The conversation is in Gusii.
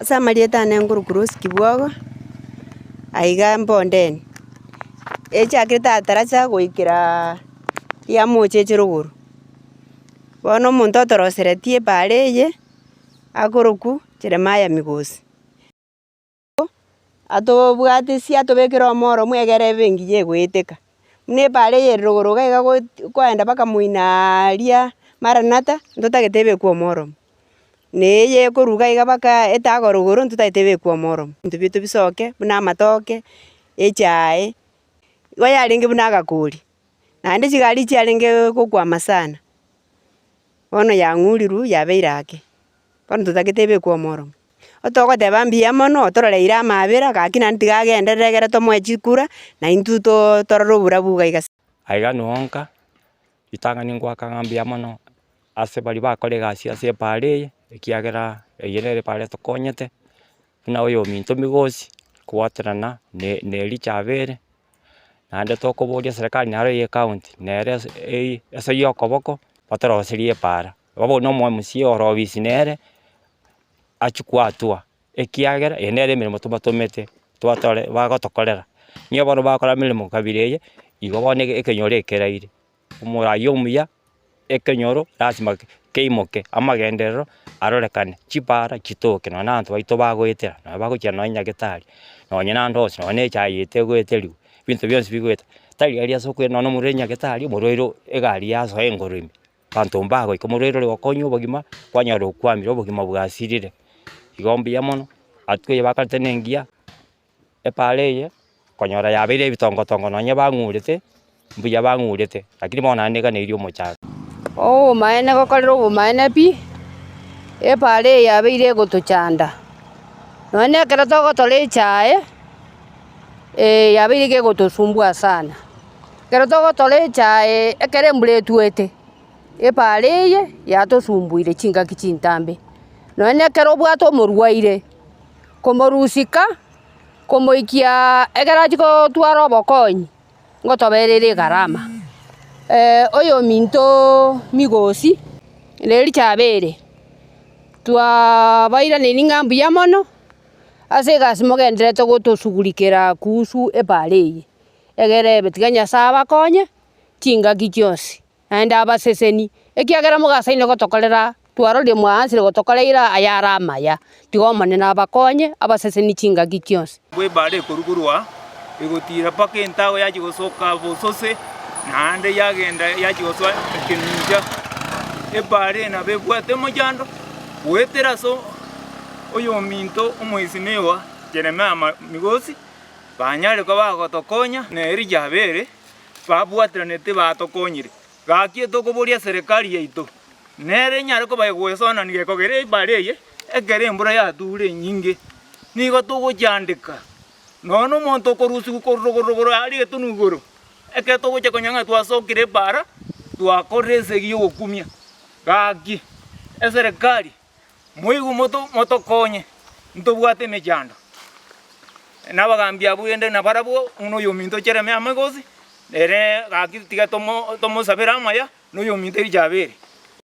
Ase amarieta ane nkorokwa Rose Kibwogo, aiga Mbondeni. Echakire tataracha goikera riamocheche rogoro. Bono omonto otoroseretie epaara eye, akorokwa Jeremiah Migosi. Atobwatisia atobekere omoro egere ebe engiya egoeteka. Buna epaara eye ere rogoro iga iga koenda mpaka moino aria Maranatha, ntotagete ebekwe omoromo. Na eye ekorwa iga iga mpaka etago rogoro ntotagete ebekwe omoromo. Ebinto biaito bisoke buna amatoke, echae, igo yarenge buna agakori, naende chigari chiarenge gokwama sana, bono yang'urirwe yabeire ake, bono totagete ebekwe omoromo. Otogoteba mbuya mono, otororeire amaabera, gaki naende tiga agenderere egere tomoe chikura, na intwe to torore oborabu iga iga. Aiga nonka, ritang'ani ngoaka ng'a mbuya mono ase baria bakora egasi ase epaara eye, ekiagera eye nere epaara etokonyete, buna oyominto Migosi, kobwaterana na na Ericha Abere, naende tokoboria eserekari naro eye ecounty, nere ase eye ase ya okoboko, batoroserie epaara. Bono na omo MCA ore obisi nere, achie koatua, ekiagera eye nere emeremo tobatomete, twatore bagotokorera. Nigo bono bakora emeremo kabira eye, igo bono eke ekenyoro ekeraire. Omorai omuya, ekenyoro lasima keimoke, amagenderero arorekane, chipara chitoke nonye na abanto baito bagoetera, nonye bagochia nonye nyagetari, nonye na ande onsi, nonye na echae yaito egoeteriwa, ebinto bionsi bigoeta. Tari aria ase okoira nonye na omorwaire nyagetari, omorwaire egari yasoa engoro ime. Abanto mbagoika omorwaire ore gokonywa obogima, kwanyora okwamire obogima bwasirire. Igo mbuya mono, atuko eye bakorete na engiya, epaara eye, konyora yabeire ebitongotongo nonye bang'urete, mbuya bang'urete, lakini bono naende niganeirie omochando. Obomaene gokorera obomaene pi, epaara eye yabeire egotochanda, nonye na ekero togotora echae, yabeire iga egotosumbua sana. Ekero togotora echae ekero embura etwete, epaara eye yatosumbuire chingaki chintambe. Nonye na ekero obwate omorwaire, komorusika, komoikiaaa ekero achia kotwara obokonyi, ngotoberere egharama. Oyomintooo migosi, na richa abere, twabairaneiri ng'a mbuya mono, ase egasi mogendererete gotosugurikera kuhusu epaara eye. Egere ebe tiga Nyasae abakonye chingaki chionsi, naende abaseseni, ekiagera mogasaine gotokorera twarorire mwaansire gotokoreira ayare amaya, tiga Omonene abakonye abaseseni chingaki chionsi. Bw'ebaara ekorugurwa egotiira mpaka entago yachia gosoka bosose, naende yagenda yachia gosoa ekemincha. Ebaara eye nabo ebwate omochando goetera ase oyominto omoisimigwa Jeremiah Migosi. Banyare koba bagotokonya, na Elija abere babwateranete batokonyire. Gaki tokoboria eserekari yaito, nere enyare koba egwesonania gekogera ebara eye, ekero embura yature enyinge, nigo togochandeka. Nonya na omonto okorusigwa korwa rogoro rogoro aria egetunu igoro, ekero togocha konya ng'a twasokire ebara, twakorire esegi yogokumia. Gaki eserekari. Moigwe motokonye, ntobwate emechando. Na abagambi abwo rende nabarabwo, buna oyominto Jeremia Amegosi, ere gaki tiga tomosabere amaya, na oyominto Elija Aberi.